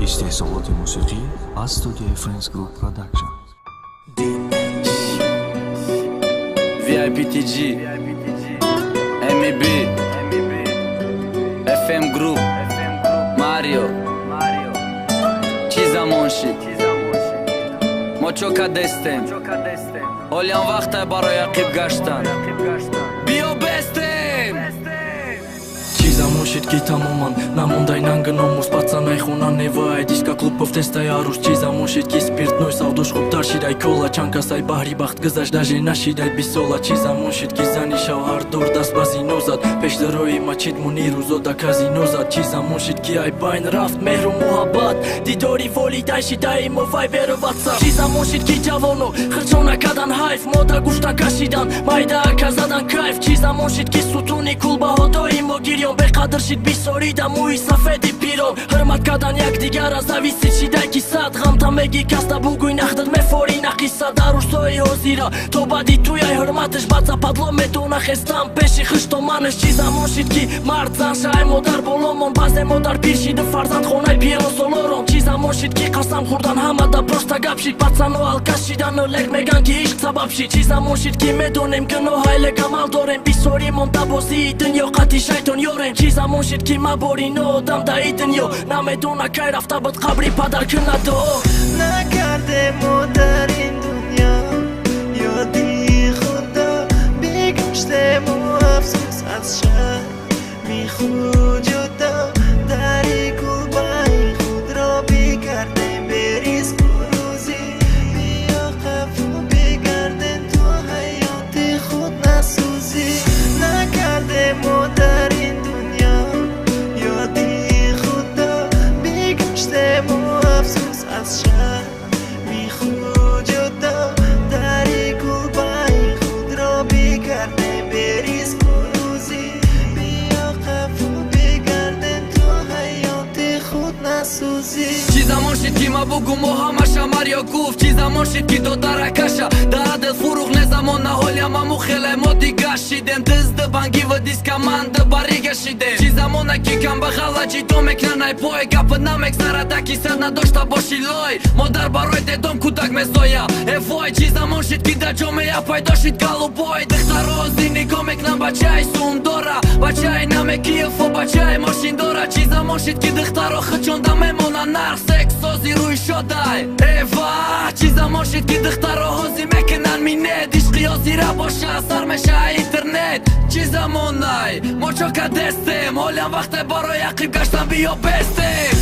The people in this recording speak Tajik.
Истеҳсолоти мусиқӣ аз студияи Friends Group Production. VIPTG, MEB, FM Group, Mario. Чӣ замон шид? Мо чо кадестем? Ҳолиам вақте барои ақиб гаштан. Биё бестем! Чӣ замон шид, ки тамоман намондай нанги номус, пацанай хона невай диско клубов тестай арӯс. Чӣ замон шид, ки спиртной савдош хубтар шидай кола, чанд касай баҳри бахт гузашт, даже нашидай бисола. Чӣ замон шид, ки зани шавҳардор даст ба зино зад, пешдарои мачид Муниру зода казино зад. Чӣ замон шид, ки ай байн рафт меҳру муҳаббат, дидори волидай шидаи мо вайберу ватсап. Чӣ замон шид, ки ҷавоно хирчона кадан ҳайф, мода гуфта кашидан, майда ака задан кайф. Чӣ замон шид, ки сутуни кулбаҳо доимо гирён, беқадр шид бисорида мӯи сафеди пирон, ҳурмат кардан якдигара зависит шидай ки сад ғамта меги каста бугӯй нахдат мефорӣ нақиса. Дар рӯзҳои ҳозира то баъди туяй ҳурматаш бад западло медона хестам пеши хуштоманаш. Чӣ замон шид, ки мард зан шай модар боломон, баъзе модар пир шиду фарзандхонаи пиронсолорон. Чӣ замон шид, ки қасам хӯрдан ҳамада просто гап шид, пацано алкаш шидану лек меган, ки ишқ сабаб шид. Чӣ замон шид, ки медонем гуноҳай, лек амал дорем, бисёри монда бозии дунё қати шайтон ёрем. Чӣ замон шид, ки мабори одам даи дунё намедона кай рафта буд қабри падар кунад дуо. Накардем мо дар ин дунё ёди худо, бигаштему афсӯс аз шарми худ ҷудо, дари кулбаи худро бикардем беризқу рӯзӣ. Биё қафо бигардем, то ҳаёти худ насӯзӣ. Накардем мо дар ин дунё ёди худо, бигаштему афсӯс аз шарми худ ҷудо, дари кулбаи худро бикардем беризқу рӯзӣ. Биё қафо бигардем, то ҳаёти худ насӯзӣ. Чӣ замон шид, ки ма бугу мо ҳамаша Марио гуфт. Чӣ замон шид, ки додаракаша дара дил фурӯғ не замон наҳолия маму хеле мо дига шидем, дизды бангива дискаманды барига шидем. Чӣ замона, ки камбағала ҷидо мекунан ай пой, гапи намегзарад, аки сар надошта боши лой, модар барои дедом кӯдак мезоя, э вой. Чӣ замон шид, ки дар ҷомеа пайдо шид голубой, духтаро зи нигоҳ мекунан бачаи сумдора, бачаи намекиеву бачаи мошиндора. Чӣ замон шид, ки духтаро хичонда мемонанд нарх сексози рӯи шодай, эва. Чӣ замон шид, ки духтаро ҳозӣ мекунанд минет, ишқи ҳозира боша сар меша интернет. Чӣ замонай? Мо чо кадестем? Ҳолиам вақте барои ақиб гаштан, биё бестем.